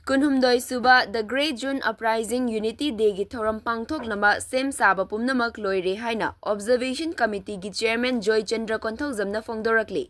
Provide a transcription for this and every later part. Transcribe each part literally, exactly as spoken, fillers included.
ꯀꯨꯟꯍꯨꯝꯗꯣꯏ ꯁꯨꯕ The Great June Uprising Unity Dayꯒꯤ ꯊꯧꯔꯝ ꯄꯥꯡꯊꯣꯛꯅꯕ ꯁꯦꯝ ꯁꯥꯕ ꯄꯨꯝꯅꯃꯛ ꯂꯣꯏꯔꯦ ꯍꯥꯏꯅ Observation Committeeꯒꯤ Chairman ꯖꯣꯏꯆꯟꯗ꯭ꯔ ꯀꯣꯟꯊꯧꯖꯝꯅ ꯐꯣꯡꯗꯣꯔꯛꯂꯤ꯫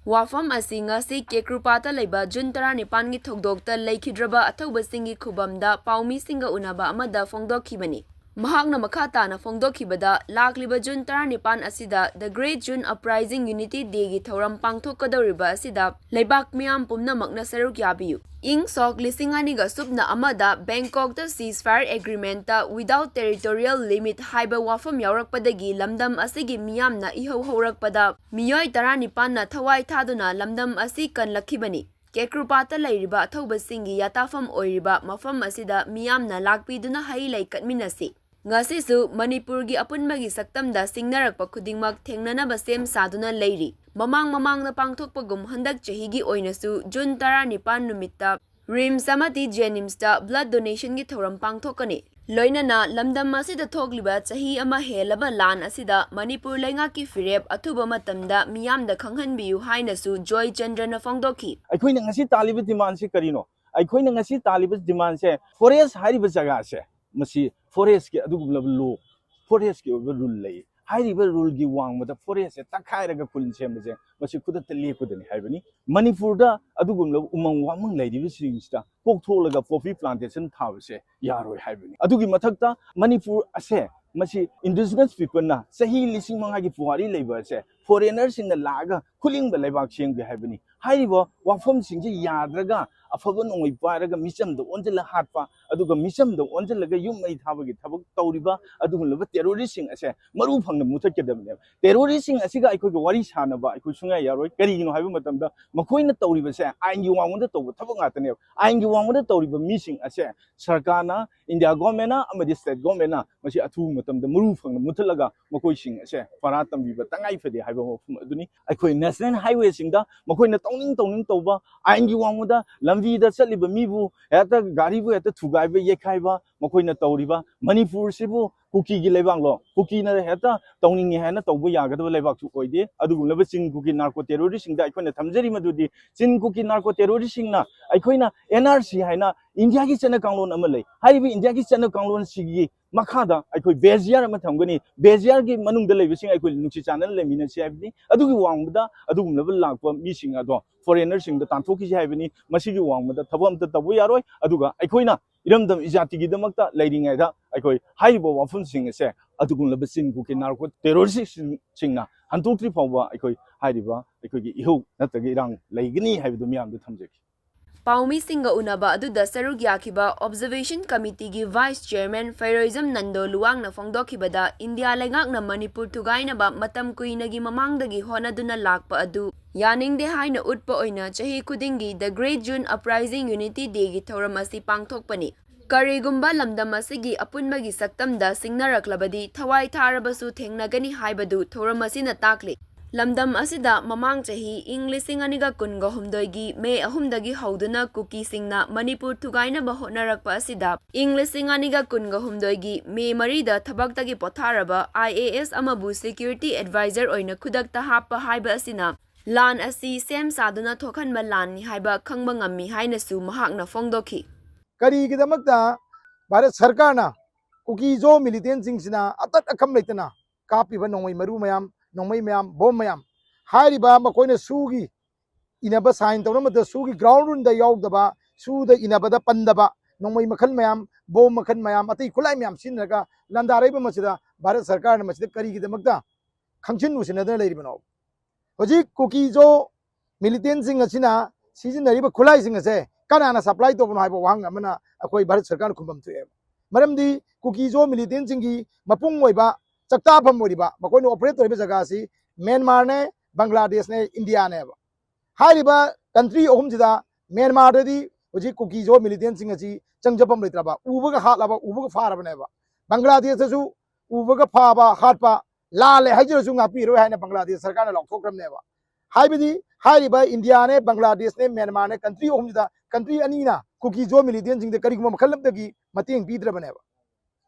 ꯋꯥꯐꯝ ꯑꯁꯤ ꯉꯁꯤ ꯀꯦꯀ꯭ꯔꯨꯄꯥꯠꯇ ꯂꯩꯕ ꯖꯨꯟ ꯇꯔꯥꯅꯤꯄꯥꯟꯒꯤ ꯊꯧꯗꯣꯛꯇ ꯂꯩꯈꯤꯗ꯭ꯔꯕ ꯑꯊꯧꯕꯁꯤꯡꯒꯤ ꯈꯨꯕꯝꯗ ꯄꯥꯎꯃꯤꯁꯤꯡꯒ ꯎꯅꯕ ꯑꯃꯗ ꯐꯣꯡꯗꯣꯛꯈꯤꯕꯅꯤ꯫ ꯃꯍꯥꯛꯅ ꯃꯈꯥ ꯇꯥꯅ ꯐꯣꯡꯗꯣꯛꯈꯤꯕꯗ, ꯂꯥꯛꯂꯤꯕ ꯖꯨꯟ ꯇꯔꯥꯅꯤꯄꯥꯟ ꯑꯁꯤꯗ The Great June Uprising Unity Dayꯒꯤ ꯊꯧꯔꯝ ꯄꯥꯡꯊꯣꯛꯀꯗꯧꯔꯤꯕ ꯑꯁꯤꯗ ꯂꯩꯕꯥꯛ ꯃꯤꯌꯥꯝ ꯄꯨꯝꯅꯃꯛꯅ ꯁꯔꯨꯛ ꯌꯥꯕꯤꯌꯨ꯫ ꯏꯪ ꯁꯣꯛ ꯂꯤꯁꯤꯡ ꯑꯅꯤꯒ ꯁꯨꯞꯅ ꯑꯃꯗ ꯕꯦꯡꯀꯣꯛꯇ ceasefire agreementꯇ without territorial limit ꯍꯥꯏꯕ ꯋꯥꯐꯝ ꯌꯥꯎꯔꯛꯄꯗꯒꯤ ꯂꯝꯗꯝ ꯑꯁꯤꯒꯤ ꯃꯤꯌꯥꯝꯅ ꯏꯍꯧ ꯍꯧꯔꯛꯄꯗ ꯃꯤꯑꯣꯏ ꯇꯔꯥꯅꯤꯄꯥꯟꯅ ꯊꯋꯥꯏ ꯊꯥꯗꯨꯅ ꯂꯝꯗꯝ ꯑꯁꯤ ꯀꯟꯂꯛꯈꯤꯕꯅꯤ꯫ ꯀꯦꯀ꯭ꯔꯨꯄꯥꯠꯇ ꯂꯩꯔꯤꯕ ꯑꯊꯧꯕꯁꯤꯡꯒꯤ ꯌꯥꯇꯥꯐꯝ ꯑꯣꯏꯔꯤꯕ ꯃꯐꯝ ꯑꯁꯤꯗ ꯃꯤꯌꯥꯝꯅ ꯂꯥꯛꯄꯤꯗꯨꯅ ꯍꯩ ꯂꯩ ꯀꯠꯃꯤꯟꯅꯁꯤ꯫ ꯉꯁꯤꯁꯨ ꯃꯅꯤꯄꯨꯔꯒꯤ ꯑꯄꯨꯟꯕꯒꯤ ꯁꯛꯇꯝꯗ ꯁꯤꯡꯅꯔꯛꯄ ꯈꯨꯗꯤꯡꯃꯛ ꯊꯦꯡꯅꯅꯕ ꯁꯦꯝ ꯁꯥꯗꯨꯅ ꯂꯩꯔꯤ꯫ ꯃꯃꯥꯡ ꯃꯃꯥꯡꯗ ꯄꯥꯡꯊꯣꯛꯄꯒꯨꯝ ꯍꯟꯗꯛ ꯆꯍꯤꯒꯤ ꯑꯣꯏꯅꯁꯨ ꯖꯨꯟ ꯇꯔꯥꯅꯤꯄꯥꯟ ꯅꯨꯃꯤꯠꯇ ꯔꯤꯝꯁ ꯑꯃꯗꯤ ꯖꯦꯅꯤꯝꯁꯇ blood donationꯒꯤ ꯊꯧꯔꯝ ꯄꯥꯡꯊꯣꯛꯀꯅꯤ꯫ ꯂꯣꯏꯅꯅ ꯂꯝꯗꯝ ꯑꯁꯤꯗ ꯊꯣꯛꯂꯤꯕ ꯆꯍꯤ ꯑꯃ ꯍꯦꯜꯂꯕ ꯂꯥꯟ ꯑꯁꯤꯗ ꯃꯅꯤꯄꯨꯔ ꯂꯩꯉꯥꯛꯀꯤ ꯐꯤꯔꯦꯞ ꯑꯊꯨꯕ ꯃꯇꯝꯗ ꯃꯤꯌꯥꯝꯗ ꯈꯪꯍꯟꯕꯤꯌꯨ ꯍꯥꯏꯅꯁꯨ ꯖꯣꯏꯆꯟꯗ꯭ꯔꯅ ꯐꯣꯡꯗꯣꯛꯈꯤ꯫ ꯑꯩꯈꯣꯏꯅ ꯉꯁꯤ ꯇꯥꯜꯂꯤꯕ demandꯁꯦ ꯀꯔꯤꯅꯣ? ꯑꯩꯈꯣꯏꯅ ꯉꯁꯤ ꯇꯥꯜꯂꯤꯕ demandꯁꯦ forest ꯍꯥꯏꯔꯤꯕ ꯖꯒꯥꯁꯦ, ꯃꯁꯤ forestꯀꯤ ꯑꯗꯨꯒꯨꯝꯂꯕ law, forestꯀꯤ ꯑꯣꯏꯕ rule ꯂꯩ꯫ ꯍꯥꯏꯔꯤꯕ ruleꯒꯤ ꯋꯥꯡꯃꯗ forestꯁꯦ ꯇꯛꯈꯥꯏꯔꯒ ꯈꯨꯟ ꯁꯦꯝꯕꯁꯦ ꯃꯁꯤ ꯈꯨꯗꯛꯇ ꯂꯦꯞꯀꯗꯕꯅꯤ ꯍꯥꯏꯕꯅꯤ꯫ ꯃꯅꯤꯄꯨꯔꯗ ꯑꯗꯨꯒꯨꯝꯂꯕ ꯎꯃꯪ ꯋꯥꯃꯪ ꯂꯩꯔꯤꯕꯁꯤꯡꯁꯤꯗ ꯀꯣꯛꯊꯣꯛꯂꯒ poppy plantation ꯊꯥꯕꯁꯦ ꯌꯥꯔꯣꯏ ꯍꯥꯏꯕꯅꯤ꯫ ꯑꯗꯨꯒꯤ ꯃꯊꯛꯇ ꯃꯅꯤꯄꯨꯔ ꯑꯁꯦ ꯃꯁꯤ indigenous peopleꯅ ꯆꯍꯤ ꯂꯤꯁꯤꯡ ꯃꯉꯥꯒꯤ ꯄꯨꯋꯥꯔꯤ ꯂꯩꯕ ꯑꯁꯦ foreignerꯁꯤꯡꯅ ꯂꯥꯛꯑꯒ ꯈꯨꯂꯤꯡꯕ ꯂꯩꯕꯥꯛ ꯁꯦꯝꯒꯦ ꯍꯥꯏꯕꯅꯤ꯫ ꯍꯥꯏꯔꯤꯕ ꯋꯥꯐꯝꯁꯤꯡꯁꯤ ꯌꯥꯗ꯭ꯔꯒ ꯑꯐꯕ ꯅꯣꯡꯃꯩ ꯄꯥꯏꯔꯒ ꯃꯤꯆꯝꯗ ꯑꯣꯟꯁꯤꯜꯂ ꯍꯥꯠꯄ, ꯑꯗꯨꯒ ꯃꯤꯆꯝꯗ ꯑꯣꯟꯁꯤꯜꯂꯒ ꯌꯨꯝ ꯃꯩ ꯊꯥꯕꯒꯤ ꯊꯕꯛ ꯇꯧꯔꯤꯕ ꯑꯗꯨꯒꯨꯝꯂꯕ terroristꯁꯤꯡ ꯑꯁꯦ ꯃꯔꯨ ꯐꯪꯅ ꯃꯨꯊꯠꯀꯗꯕꯅꯦꯕ꯫ Terroristꯁꯤꯡ ꯑꯁꯤꯒ ꯑꯩꯈꯣꯏꯒ ꯋꯥꯔꯤ ꯁꯥꯟꯅꯕ ꯑꯩꯈꯣꯏ ꯁꯨꯡꯌꯥ ꯌꯥꯔꯣꯏ꯫ ꯀꯔꯤꯒꯤꯅꯣ ꯍꯥꯏꯕ ꯃꯇꯝꯗ ꯃꯈꯣꯏꯅ ꯇꯧꯔꯤꯕꯁꯦ ꯑꯥꯏꯟꯒꯤ ꯋꯥꯡꯃꯗ ꯇꯧꯕ ꯊꯕꯛ ꯉꯥꯛꯇꯅꯦꯕ꯫ ꯑꯥꯏꯟꯒꯤ ꯋꯥꯡꯃꯗ ꯇꯧꯔꯤꯕ ꯃꯤꯁꯤꯡ ꯑꯁꯦ ꯁꯔꯀꯥꯔꯅ, India governmentꯅ ꯑꯃꯗꯤ state governmentꯅ ꯃꯁꯤ ꯑꯊꯨꯕ ꯃꯇꯝꯗ ꯃꯔꯨ ꯐꯪꯅ ꯃꯨꯊꯠꯂꯒ ꯃꯈꯣꯏꯁꯤꯡ ꯑꯁꯦ ꯄꯔꯥ ꯇꯝꯕꯤꯕ ꯇꯉꯥꯏ ꯐꯗꯦ ꯍꯥꯏꯕ ꯋꯥꯐꯝ ꯑꯗꯨꯅꯤ꯫ ꯑꯩꯈꯣꯏ national highwayꯁꯤꯡꯗ ꯃꯈꯣꯏꯅ ꯇꯧꯅꯤꯡ ꯇꯧꯅꯤꯡ ꯇꯧꯕ, ꯑꯥꯏꯟꯒꯤ ꯋꯥꯡꯃꯗ ꯂꯝꯕꯤꯗ ꯆꯠꯂꯤꯕ ꯃꯤꯕꯨ ꯍꯦꯛꯇ ꯒꯥꯔꯤꯕꯨ ꯍꯦꯛꯇ ꯊꯨꯒꯥꯏꯕ ꯌꯩꯈꯥꯏꯕ ꯃꯈꯣꯏꯅ ꯇꯧꯔꯤꯕ, ꯃꯅꯤꯄꯨꯔꯁꯤꯕꯨ ꯀꯨꯀꯤꯒꯤ ꯂꯩꯕꯥꯛꯂꯣ? ꯀꯨꯀꯤꯅ ꯍꯦꯛꯇ ꯇꯧꯅꯤꯡꯉꯦ ꯍꯥꯏꯅ ꯇꯧꯕ ꯌꯥꯒꯗꯕ ꯂꯩꯕꯥꯛꯁꯨ ꯑꯣꯏꯗꯦ꯫ ꯑꯗꯨꯒꯨꯝꯂꯕ ꯆꯤꯟ ꯀꯨꯀꯤ ꯅꯥꯔꯀꯣ ꯇꯦꯔꯣꯔꯤꯁꯁꯤꯡꯗ ꯑꯩꯈꯣꯏꯅ ꯊꯝꯖꯔꯤ ꯃꯗꯨꯗꯤ, ꯆꯤꯟ ꯀꯨꯀꯤ ꯅꯥꯔꯀꯣ ꯇꯦꯔꯣꯔꯤꯁꯁꯤꯡꯅ ꯑꯩꯈꯣꯏꯅ ꯑꯦꯟ ꯑꯥꯔ ꯁꯤ ꯍꯥꯏꯅ ꯏꯟꯗꯤꯌꯥꯒꯤ ꯆꯠꯅ ꯀꯥꯡꯂꯣꯟ ꯑꯃ ꯂꯩ꯫ ꯍꯥꯏꯔꯤꯕ ꯏꯟꯗꯤꯌꯥꯒꯤ ꯆꯠꯅ ꯀꯥꯡꯂꯣꯟꯁꯤꯒꯤ ꯃꯈꯥꯗ ꯑꯩꯈꯣꯏ ꯕꯦꯖꯤꯌꯥꯔ ꯑꯃ ꯊꯝꯒꯅꯤ꯫ ꯕꯦꯖꯤꯌꯥꯔꯒꯤ ꯃꯅꯨꯡꯗ ꯂꯩꯕꯁꯤꯡ ꯑꯩꯈꯣꯏ ꯅꯨꯡꯁꯤ ꯆꯥꯟꯅꯅ ꯂꯩꯃꯤꯟꯅꯁꯤ ꯍꯥꯏꯕꯅꯤ꯫ ꯑꯗꯨꯒꯤ ꯋꯥꯡꯃꯗ ꯑꯗꯨꯒꯨꯝꯂꯕ ꯂꯥꯛꯄ ꯃꯤꯁꯤꯡ ꯑꯗꯣ ꯐꯣꯔꯦꯅꯔꯁꯤꯡꯗ ꯇꯥꯟꯊꯣꯛꯈꯤꯁꯤ ꯍꯥꯏꯕꯅꯤ꯫ ꯃꯁꯤꯒꯤ ꯋꯥꯡꯃꯗ ꯊꯕꯛ ꯑꯝꯇ ꯇꯧꯕ ꯌꯥꯔꯣꯏ꯫ ꯑꯗꯨꯒ ꯑꯩꯈꯣꯏꯅ ꯏꯔꯝꯗꯝ ꯏꯖꯥꯇꯤꯒꯤꯗꯃꯛꯇ ꯂꯩꯔꯤꯉꯩꯗ ꯑꯩꯈꯣꯏ ꯍꯥꯏꯔꯤꯕ ꯋꯥꯐꯝꯁꯤꯡ ꯑꯁꯦ ꯑꯗꯨꯒꯨꯝꯂꯕ ꯆꯤꯟ ꯀꯨꯀꯤ ꯅꯥꯔꯀꯣ ꯇꯦꯔꯣꯔꯤꯁꯁꯤꯡꯅ ꯍꯟꯗꯣꯛꯇ꯭ꯔꯤ ꯐꯥꯎꯕ ꯑꯩꯈꯣꯏ ꯍꯥꯏꯔꯤꯕ ꯑꯩꯈꯣꯏꯒꯤ ꯏꯍꯧ ꯅꯠꯇ꯭ꯔꯒ ꯏꯔꯥꯡ ꯂꯩꯒꯅꯤ ꯍꯥꯏꯕꯗꯨ ꯃꯤꯌꯥꯝꯗ ꯊꯝꯖꯒꯦ꯫ ꯄꯥꯎꯃꯤꯁꯤꯡꯒ ꯎꯅꯕ ꯑꯗꯨꯗ ꯁꯔꯨꯛ ꯌꯥꯈꯤꯕ observation ꯀꯃꯤꯇꯤꯒꯤ vice chairman ꯐꯩꯔꯣꯏꯖꯝ Nando ꯂꯨꯋꯥꯡꯅ ꯐꯣꯡꯗꯣꯛꯈꯤꯕꯗ, India ꯂꯩꯉꯥꯛꯅ ꯃꯅꯤꯄꯨꯔ ꯊꯨꯒꯥꯏꯅꯕ ꯃꯇꯝ ꯀꯨꯏꯅꯒꯤ ꯃꯃꯥꯡꯗꯒꯤ ꯍꯣꯠꯅꯗꯨꯅ ꯂꯥꯛꯄ ꯑꯗꯨ ꯌꯥꯅꯤꯡꯗꯦ ꯍꯥꯏꯅ ꯎꯠꯄ ꯑꯣꯏꯅ ꯆꯍꯤ ꯈꯨꯗꯤꯡꯒꯤ The Great June Uprising Unity Dayꯒꯤ ꯊꯧꯔꯝ ꯑꯁꯤ ꯄꯥꯡꯊꯣꯛꯄꯅꯤ꯫ ꯀꯔꯤꯒꯨꯝꯕ ꯂꯝꯗꯝ ꯑꯁꯤꯒꯤ ꯑꯄꯨꯟꯕꯒꯤ ꯁꯛꯇꯝꯗ ꯁꯤꯡꯅꯔꯛꯂꯕꯗꯤ ꯊꯋꯥꯏ ꯊꯥꯔꯕꯁꯨ ꯊꯦꯡꯅꯒꯅꯤ ꯍꯥꯏꯕꯗꯨ ꯊꯧꯔꯝ ꯑꯁꯤꯅ ꯇꯥꯛꯂꯤ꯫ ꯂꯝꯗꯝ ꯑꯁꯤꯗ ꯃꯃꯥꯡ ꯆꯍꯤ ꯏꯪ ꯂꯤꯁꯤꯡ ꯑꯅꯤꯒ ꯀꯨꯟꯒ ꯍꯨꯝꯗꯣꯏꯒꯤ ꯃꯦ ꯑꯍꯨꯝꯗꯒꯤ ꯍꯧꯗꯨꯅ ꯀꯨꯀꯤꯁꯤꯡꯅ ꯃꯅꯤꯄꯨꯔ ꯊꯨꯒꯥꯏꯅꯕ ꯍꯣꯠꯅꯔꯛꯄ ꯑꯁꯤꯗ ꯏꯪ ꯂꯤꯁꯤꯡ ꯑꯅꯤꯒ ꯀꯨꯟꯒ ꯍꯨꯝꯗꯣꯏꯒꯤ ꯃꯦ ꯃꯔꯤꯗ ꯊꯕꯛꯇꯒꯤ ꯄꯣꯊꯥꯔꯕ ꯑꯥꯏ ꯑꯦ ꯑꯦꯁ ꯑꯃꯕꯨ ꯁꯦꯀ꯭ꯌꯨꯔꯤꯇꯤ ꯑꯦꯗꯚꯥꯏꯖꯔ ꯑꯣꯏꯅ ꯈꯨꯗꯛꯇ ꯍꯥꯞꯄ ꯍꯥꯏꯕ ꯑꯁꯤꯅ ꯂꯥꯟ ꯑꯁꯤ ꯁꯦꯝ ꯁꯥꯗꯨꯅ ꯊꯣꯛꯍꯟꯕ ꯂꯥꯟꯅꯤ ꯍꯥꯏꯕ ꯈꯪꯕ ꯉꯝꯃꯤ ꯍꯥꯏꯅꯁꯨ ꯃꯍꯥꯛꯅ ꯐꯣꯡꯗꯣꯛꯈꯤ꯫ ꯀꯔꯤꯒꯤꯗꯃꯛꯇ ꯚꯥꯔꯠ ꯁꯔꯀꯥꯔꯅ ꯀꯨꯀꯤꯖꯣ ꯃꯤꯂꯤꯇꯦꯟꯁꯤꯡꯁꯤꯅ ꯑꯇꯠ ꯑꯈꯝ ꯂꯩꯇꯅ ꯀꯥꯞꯄꯤꯕ ꯅꯣꯡꯃꯩ ꯃꯔꯨ ꯃꯌꯥꯝ, ꯅꯣꯡꯃꯩ ꯃꯌꯥꯝ, ꯕꯣꯝ ꯃꯌꯥꯝ, ꯍꯥꯏꯔꯤꯕ ꯃꯈꯣꯏꯅ ꯁꯨꯒꯤ ꯏꯅꯕ ꯁꯥꯏꯟ ꯇꯧꯅꯕꯗ ꯁꯨꯒꯤ ꯒ꯭ꯔꯥꯎꯟ ꯔꯨꯜꯗ ꯌꯥꯎꯗꯕ, ꯁꯨꯗ ꯏꯅꯕꯗ ꯄꯟꯗꯕ ꯅꯣꯡꯃꯩ ꯃꯈꯜ ꯃꯌꯥꯝ, ꯕꯣꯝ ꯃꯈꯜ ꯃꯌꯥꯝ, ꯑꯇꯩ ꯈꯨꯠꯂꯥꯏ ꯃꯌꯥꯝ ꯁꯤꯖꯤꯟꯅꯔꯒ ꯂꯥꯟꯗꯥꯔꯛꯏꯕ ꯃꯁꯤꯗ ꯚꯥꯔꯠ ꯁꯔꯀꯥꯔꯅ ꯃꯁꯤꯗ ꯀꯔꯤꯒꯤꯗꯃꯛꯇ ꯈꯪꯁꯤꯟ ꯎꯁꯤꯟꯅꯗꯅ ꯂꯩꯔꯤꯕꯅꯣ? ꯍꯧꯖꯤꯛ ꯀꯨꯀꯤꯖꯣ ꯃꯤꯂꯤꯇꯦꯟꯁꯤꯡ ꯑꯁꯤꯅ ꯁꯤꯖꯤꯟꯅꯔꯤꯕ ꯈꯨꯠꯂꯥꯏꯁꯤꯡ ꯑꯁꯦ ꯀꯅꯥꯅ ꯁꯄ꯭ꯂꯥꯏ ꯇꯧꯕꯅꯣ ꯍꯥꯏꯕ ꯋꯥꯍꯪ ꯑꯃꯅ ꯑꯩꯈꯣꯏ ꯚꯥꯔꯠ ꯁꯔꯀꯥꯔꯅ ꯈꯨꯝꯐꯝ ꯊꯣꯛꯑꯦꯕ꯫ ꯃꯔꯝꯗꯤ ꯀꯨꯀꯤꯖꯣ ꯃꯤꯂꯤꯇꯦꯟꯁꯤꯡꯒꯤ ꯃꯄꯨꯡ ꯑꯣꯏꯕ ꯆꯥꯛꯇꯥꯐꯝ ꯑꯣꯏꯔꯤꯕ, ꯃꯈꯣꯏꯅ ꯑꯣꯄꯔꯦꯠ ꯇꯧꯔꯤꯕ ꯖꯒꯥ ꯑꯁꯤ ꯃ꯭ꯌꯥꯟꯃꯥꯔꯅꯦ, ꯕꯪꯒ꯭ꯂꯥꯗꯦꯁꯅꯦ, ꯏꯟꯗꯤꯌꯥꯅꯦꯕ꯫ ꯍꯥꯏꯔꯤꯕ ꯀꯟꯇ꯭ꯔꯤ ꯑꯍꯨꯝꯁꯤꯗ ꯃ꯭ꯌꯥꯟꯃꯥꯔꯗꯗꯤ ꯍꯧꯖꯤꯛ ꯀꯨꯀꯤꯖꯣ ꯃꯤꯂꯤꯇꯦꯟꯁꯤꯡ ꯑꯁꯤ ꯆꯪꯖꯐꯝ ꯂꯩꯇ꯭ꯔꯕ, ꯎꯕꯒ ꯍꯥꯠꯂꯕ, ꯎꯕꯒ ꯐꯥꯔꯕꯅꯦꯕ꯫ ꯕꯪꯒ꯭ꯂꯥꯗꯦꯁꯇꯁꯨ ꯎꯕꯒ ꯐꯥꯕ, ꯍꯥꯠꯄ ꯂꯥꯜꯂꯦ ꯍꯥꯏꯖꯔꯁꯨ ꯉꯥꯛꯄꯤꯔꯣꯏ ꯍꯥꯏꯅ ꯕꯪꯒ꯭ꯂꯥꯗꯦꯁ ꯁꯔꯀꯥꯔꯅ ꯂꯥꯎꯊꯣꯛꯈ꯭ꯔꯕꯅꯦꯕ꯫ ꯍꯥꯏꯕꯗꯤ ꯍꯥꯏꯔꯤꯕ ꯏꯟꯗꯤꯌꯥꯅꯦ, ꯕꯪꯒ꯭ꯂꯥꯗꯦꯁꯅꯦ, ꯃ꯭ꯌꯥꯟꯃꯥꯔꯅꯦ, ꯀꯟꯇ꯭ꯔꯤ ꯑꯍꯨꯝꯁꯤꯗ ꯀꯟꯇ꯭ꯔꯤ ꯑꯅꯤꯅ ꯀꯨꯀꯤꯖꯣ ꯃꯤꯂꯤꯇꯦꯟꯁꯤꯡꯗ ꯀꯔꯤꯒꯨꯝꯕ ꯃꯈꯜ ꯑꯃꯠꯇꯒꯤ ꯃꯇꯦꯡ ꯄꯤꯗ꯭ꯔꯕꯅꯦꯕ꯫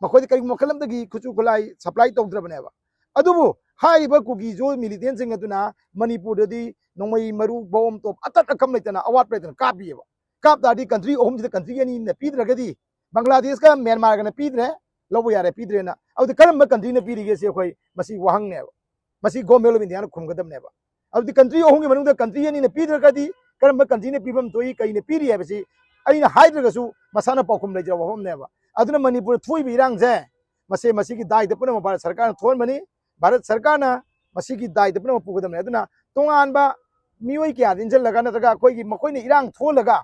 ꯃꯈꯣꯏꯗ ꯀꯔꯤꯒꯨꯝꯕ ꯃꯈꯜ ꯑꯃꯗꯒꯤ ꯈꯨꯠꯁꯨ ꯈꯨꯠꯂꯥꯏ ꯁꯄ꯭ꯂꯥꯏ ꯇꯧꯗ꯭ꯔꯕꯅꯦꯕ꯫ ꯑꯗꯨꯕꯨ ꯍꯥꯏꯔꯤꯕ ꯀꯨꯀꯤ ꯖꯣ ꯃꯤꯂꯤꯇꯦꯟꯁꯤꯡ ꯑꯗꯨꯅ ꯃꯅꯤꯄꯨꯔꯗꯗꯤ ꯅꯣꯡꯃꯩ, ꯃꯔꯨ, ꯕꯣꯝ, ꯇꯣꯞ ꯑꯇꯠ ꯑꯀꯝ ꯂꯩꯇꯅ, ꯑꯋꯥꯠꯄ ꯂꯩꯇꯅ ꯀꯥꯞꯄꯤꯑꯕ꯫ ꯀꯥꯞ ꯇꯥꯔꯗꯤ ꯀꯟꯇ꯭ꯔꯤ ꯑꯍꯨꯝꯁꯤꯗ ꯀꯟꯇ꯭ꯔꯤ ꯑꯅꯤꯅ ꯄꯤꯗ꯭ꯔꯒꯗꯤ, ꯕꯪꯒ꯭ꯂꯥꯗꯦꯁꯀ ꯃ꯭ꯌꯥꯟꯃꯥꯔꯒꯅ ꯄꯤꯗ꯭ꯔꯦ, ꯂꯧꯕ ꯌꯥꯔꯦ, ꯄꯤꯗ꯭ꯔꯦꯅ, ꯑꯗꯨꯗꯤ ꯀꯔꯝꯕ ꯀꯟꯇ꯭ꯔꯤꯅ ꯄꯤꯔꯤꯒꯦ ꯁꯤ ꯑꯩꯈꯣꯏ, ꯃꯁꯤ ꯋꯥꯍꯪꯅꯦꯕ꯫ ꯃꯁꯤ ꯒꯣꯔꯃꯦꯟ ꯑꯣꯐ ꯏꯟꯗꯤꯌꯥꯅ ꯈꯨꯝꯒꯗꯕꯅꯦꯕ꯫ ꯑꯗꯨꯗꯤ ꯀꯟꯇ꯭ꯔꯤ ꯑꯍꯨꯝꯒꯤ ꯃꯅꯨꯡꯗ ꯀꯟꯇ꯭ꯔꯤ ꯑꯅꯤꯅ ꯄꯤꯗ꯭ꯔꯒꯗꯤ ꯀꯔꯝꯕ ꯀꯟꯇ꯭ꯔꯤꯅ ꯄꯤꯐꯝ ꯊꯣꯛꯏ, ꯀꯩꯅ ꯄꯤꯔꯤ ꯍꯥꯏꯕꯁꯤ ꯑꯩꯅ ꯍꯥꯏꯗ꯭ꯔꯒꯁꯨ ꯃꯁꯥꯅ ꯄꯥꯎꯈꯨꯝ ꯂꯩꯖꯕ ꯋꯥꯐꯝꯅꯦꯕ꯫ ꯑꯗꯨꯅ ꯃꯅꯤꯄꯨꯔꯗ ꯊꯣꯛꯏꯕ ꯏꯔꯥꯡꯁꯦ, ꯃꯁꯦ ꯃꯁꯤꯒꯤ ꯗꯥꯏꯗ ꯄꯨꯝꯅꯃꯛ ꯚꯥꯔꯠ ꯁꯔꯀꯥꯔꯅ ꯊꯣꯛꯍꯟꯕꯅꯤ꯫ ꯚꯥꯔꯠ ꯁꯔꯀꯥꯔꯅ ꯃꯁꯤꯒꯤ ꯗꯥꯏꯗ ꯄꯨꯝꯅꯃꯛ ꯄꯨꯒꯗꯕꯅꯤ꯫ ꯑꯗꯨꯅ ꯇꯣꯉꯥꯟꯕ ꯃꯤꯑꯣꯏ ꯀꯌꯥꯗ ꯏꯟꯁꯤꯜꯂꯒ, ꯅꯠꯇ꯭ꯔꯒ ꯑꯩꯈꯣꯏꯒꯤ ꯃꯈꯣꯏꯅ ꯏꯔꯥꯡ ꯊꯣꯛꯍꯜꯂꯒ,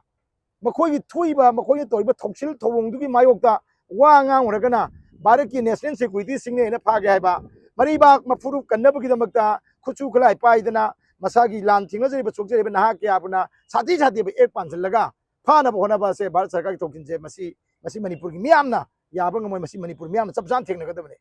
ꯃꯈꯣꯏꯒꯤ ꯊꯣꯛꯏꯕ, ꯃꯈꯣꯏꯅ ꯇꯧꯔꯤꯕ ꯊꯧꯁꯤꯜ ꯊꯧꯑꯣꯡꯗꯨꯒꯤ ꯃꯥꯌꯣꯛꯇ ꯋꯥ ꯉꯥꯡꯉꯨꯔꯒꯅ, ꯚꯥꯔꯠꯀꯤ ꯅꯦꯁꯅꯦꯜ ꯁꯦꯀ꯭ꯌꯨꯔꯤꯇꯤꯁꯤꯡꯅ ꯍꯦꯟꯅ ꯐꯥꯒꯦ ꯍꯥꯏꯕ, ꯃꯔꯩꯕꯥꯛ ꯃꯐꯨꯔꯨꯞ ꯀꯟꯅꯕꯒꯤꯗꯃꯛꯇ ꯈꯨꯠꯁꯨ ꯈꯨꯠꯂꯥꯏ ꯄꯥꯏꯗꯅ ꯃꯁꯥꯒꯤ ꯂꯥꯟ ꯊꯦꯡꯅꯖꯔꯤꯕ, ꯁꯣꯛꯆꯔꯤꯕ ꯅꯍꯥ ꯀꯌꯥꯕꯨꯅ ꯁꯥꯊꯤ ꯁꯥꯊꯤꯕ ꯑꯦꯛ ꯄꯥꯟꯁꯤꯜꯂꯒ ꯐꯥꯅꯕ ꯍꯣꯠꯅꯕ ꯑꯁꯦ ꯚꯥꯔꯠ ꯁꯔꯀꯥꯔꯒꯤ ꯊꯧꯁꯤꯜꯁꯦ, ꯃꯁꯤ, ꯃꯁꯤ ꯃꯅꯤꯄꯨꯔꯒꯤ ꯃꯤꯌꯥꯝꯅ ꯌꯥꯕ ꯉꯝꯃꯣꯏ꯫ ꯃꯁꯤ ꯃꯅꯤꯄꯨꯔ ꯃꯤꯌꯥꯝꯅ ꯆꯞ ꯆꯥꯅ ꯊꯦꯡꯅꯒꯗꯕꯅꯤ꯫